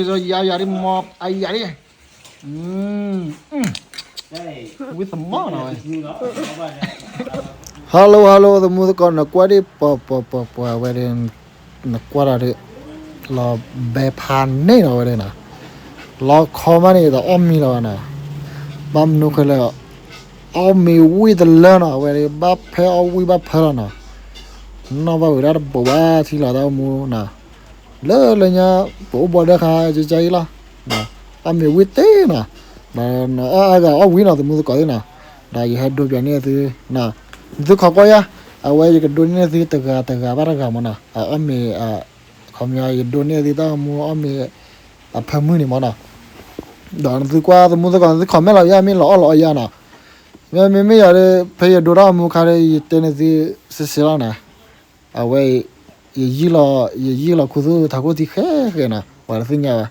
ယၤယၤဒ်မ့ၢ်အယၤဒ်, ဝံသမီၣ်နီၤဝဲ. Hello hello သမူသကိး နကွၢ်ဒ်ပှၤပှၤပှၤပှၤဝဲဒၣ်, နကွၢ်တၢ်ဒ်, လီၤဘဲဖးန့ၣ်နီၤဝဲဒၣ်နီၤ, လီၤခီမးန့ၣ် တအီၣ်မ့ၤလီၤဝဲနီၤ, ဘၣ်မနုၤဃိလဲၣ်, အီၣ်မ့ၤဝံၣ်တလၢနီၤ အဝဲဒၣ် ဘၣ်ဖဲအီၣ်ဝံၣ်ဘၣ်ဖၢလီၤနီၤ, နီၢ်ဘၣ်ဝဲဒၣ်တဘိးဘၣ်ထံလီၤတၢ်အိၣ်မူနီၤ, လၢလၢညါ ပအိၣ်ဘှီဒၢခါ ကကါအံၤလီၤ, အီၣ်မ့ၤဝံၣ်သ့နီၤ, ဒီးနအီၣ်အါဂၤအီၣ်ဝံၣ်နီၤ သမူသကိးသ့ၣ်နီၤ, ဒီးယဟဲဒိပၠးန့ၢ်သု, သုခိးကွၢ်ယၤ, အဝဲယကဒိးန့ၢ်သုတဂၤတဂၤဘၣ်တဂၤမ့ၢ်နီၤ, အအီၣ်မ့ၤ, ခီပညီ ယဒိးန့ၢ်သုတၢ်အိၣ်မူအီၣ်မ့ၤ, အဖၢမုၢ်န့ၣ်မ့ၢ်နီၤ, ဒီးနသုကွၢ်သမူသကိး နသု comment လီၤယၤ မ့ၢ်လီၤအီၣ်လီၤအီယၤနီၤ, မ့မ့မ့ၢ်ယၤဒီး ဖဲယဒိတၢ်အိၣ်မူခါဒီး ယတဲန့ၢ်သုစ့စ့လီၤနီၤ, အဝဲ ယယံာ်လီၤ ယယံာ်လီၤခူသူၣ်ထးခိၣ်ထံဃဲဃဲနီၤ ပှၤတသ့ၣ်ညါဘၣ်,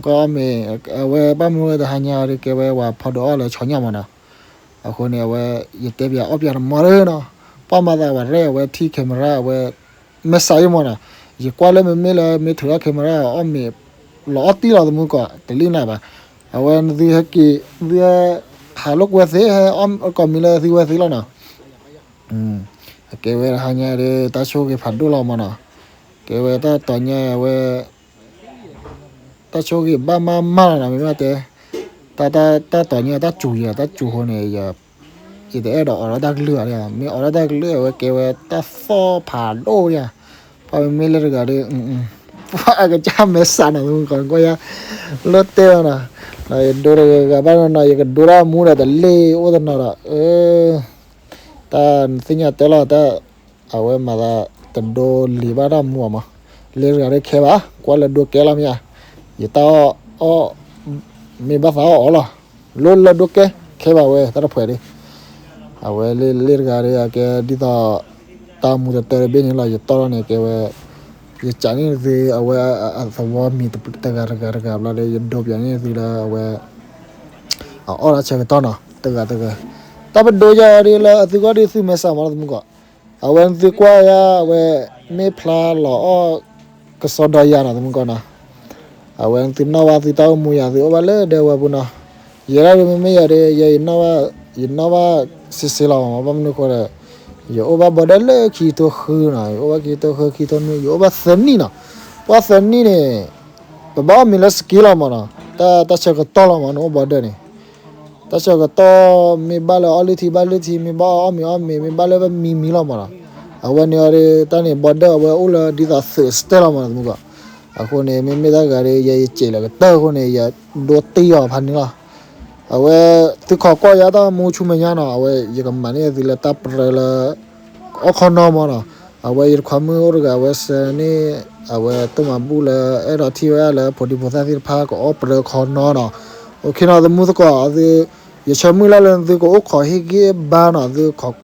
ကီၢ်အီၣ်မ့ၤ, အဝဲဘၣ်မနုၤဝဲတဟါညါဒီး ကဲဝဲပှၤဖီဒိးအီၣ်လၢဆီညၣ်မ့ၢ်နီၤ, အဃိန့ၣ် အဝဲ ယတဲပၠးအီၣ်ပၠးတမီၤလၢနီၤ, ပှၤမၤသးဝဲရဲၣ် အဝဲထံၣ် camera အဝဲ မဲာ်ဆှးယံမ့ၢ်နီၤ, ယကွၢ်လၢမ့မ့ၢ်လၢမ့ၢ်ထုးထီၣ် camera အီၣ်မ့ၤ လီၤအီၣ်တံၢ်လီၤသမူသကိး တလံၣ်နၤဘၣ်, အဝဲနသုဟဲက့ၤ နသုဟးလိာ်ကွဲသ့ ဟဲအီၣ်ကိးမံၤလၢသုဝဲသ့လီၤနီၤ, အကဲဝဲတဟါညါဒီး တၢ်ဆိၣ်ဂ့ၤဖးဒိၣ်လီၤမ့ၢ်နီၤ, ကဲဝဲတၢ်တီၤညါဝဲ တၢ်ဆိၣ်ဂ့ၤဘၣ်မးမးလီၤနီၤ မ့မ့ၢ်တဲ, တၢ် တၢ်တီၤညါတၢ်စူၤယၤ တၢ်စူၤဃိန့ၣ် ယတအဲၣ်ဒိးအိးထီၣ်တၢ်ကလုၢ်ဘၣ်, မ့ၢ်အိးထီၣ်တၢ်ကလုၢ်အဝဲကဲဝဲတၢ်သီၣ်ဖးဒိၣ်ယၤ, ပှၤမ့မ့ၢ်လၢတဂၤဒီး ပှၤအကစၢ်မဲာ်ဆှးနီၤ သမူသကိးကွၢ်ယၤ, လၢတဲလီၤနီၤ, ယဒိတဂၤဂၤဘၣ်နီၤ ယကဒိတၢ်မူဒီးတလ့ၢ်အိၣ်တနီၤဒီး တၢ်နသ့ၣ်ညါတဲလီၤတၢ်, အဝဲမၤသးတဒိလံၤဘၣ်တၢ်မူအီၤမး, လၢတဂၤဒီးခဲဘၣ် ကွၢ်လၢဒိကဲလီၤမ့ၢ်ဧါ, ယတၢ်အီၣ်အီၣ်, မ့ၢ်ဘၣ်သးအီၣ်အီၤလီၤ, လၢလၢဒိကဲ, ခဲဘၣ်ဝဲတၢ်တဖှဲးဒီး, အဝဲလၢလၢတဂၤဒီး အကဲဒ်သိး တၢ်မူတတၢတဘ့ၣ်န့ၣ်လီၤ ယတီၢ်ထီၣ်န့ၣ် ကဲဝဲ, ယကးန့ၢ်သု အဝဲအသဝီမံၤတဂၤတဂၤတဂၤဘျီဒီး ယဒိပၠးန့ၢ်သုလၢအဝဲ အအီၣ်တၢ်ဆၢကတီၢ်နီၤ တဂၤတဂၤ, တၢ်ပဒိယၤဒ်လၢအသုဂီၢ်ဒ်သုမဲာ်ဆှးမးလီၤ သမူသကိး, အဝဲနသုကွၢ်ယၤ အဝဲ မ့ၢ်ဖျါလီၤအီၣ်ကစီဒီယၤနီၤ သမူသကိးနီၤ, အဝဲနသုနီၣ်ဘၣ်သုတၢ်အိၣ်မူယၤ သုအိၣ်ဘၣ်လၢဒဲဝဲပူၤနီၤ, ယဲဒၣ်ဒ်မ့မ့ၢ်ယၤဒီး ယဲယနီၣ်ဘၣ်, ယနီၣ်ဘၣ်စ့စ့လီၤမး ဘၣ်မနုၤဃိဒီး ယအိၣ်ဘၣ်ဘီဒၢလၢခံကထိဃုနီၤ ယအိၣ်ဘၣ်ခံကထိဃု ခံကထိနွံ ယအိၣ်ဘၣ်သၢနံၣ်နီၤ, ပှၤသၢနံၣ်န့ၣ် ပဘၣ်အီၣ်မ့ၤလၢစက့လီၤမးနီၤ, တၢ်ဆၢကတီၢ်လီၤမး နအိၣ်ဘီဒၢန့ၣ် တၢ်ဆၢကတီၢ် မ့ၢ်ဘၣ်လၢအီၣ်လုၢ်ထံဘၣ်လုၢ်ထံ မ့ၢ်ဘၣ်အီၣ်မ့ၤအီၣ်မ့ၤ မ့ၢ်ဘၣ်လၢပမံမံလီၤမးနီၤ, အဝဲန့ၣ်အီၤဒီး တၢ်န့ၣ် ဘီဒၢအဝဲအိၣ်လၢဒ်သိးသုးစတဲလီၤမးနီၤ သမူသကိး, အဃိန့ၣ် မ့မ့ၢ်တၢ်ဂၤဒီး ယဲယစဲးလီၤကတၢၢ်အဃိန့ၣ် ယဒိတ့ၢ်အီၤဖးန့ၣ်လီၤ, အဝဲ သုခိးကွၢ်ယၤတၢ်မူဆူမဲာ်ညါနီၤ အဝဲ ယကမၤန့ၢ်သုလၢတၢ်ပြၢလၢ အီၣ်ခီနီမးနီၤ, အဝဲယတခွါမုၣ်အိၣ်တဂၤ အဝဲစဲန့ၣ် အဝဲတိၢ်မၤဘူၣ်လၢအဲၣ်ဒိးထံၣ်ဝဲဒၣ်လၢဖိဒံဖိသၣ်သ့ၣ်တဖၣ် ကအီၣ်ပြၢခီနီနီၤ, အိၣ်ခ့နီၤ သမူသကိး သု ယဆၢမုၢ်လၢ်လၢသုကအိၣ်ခိးဟ့ၣ်ဂံၢ်ဘါနီၤ သု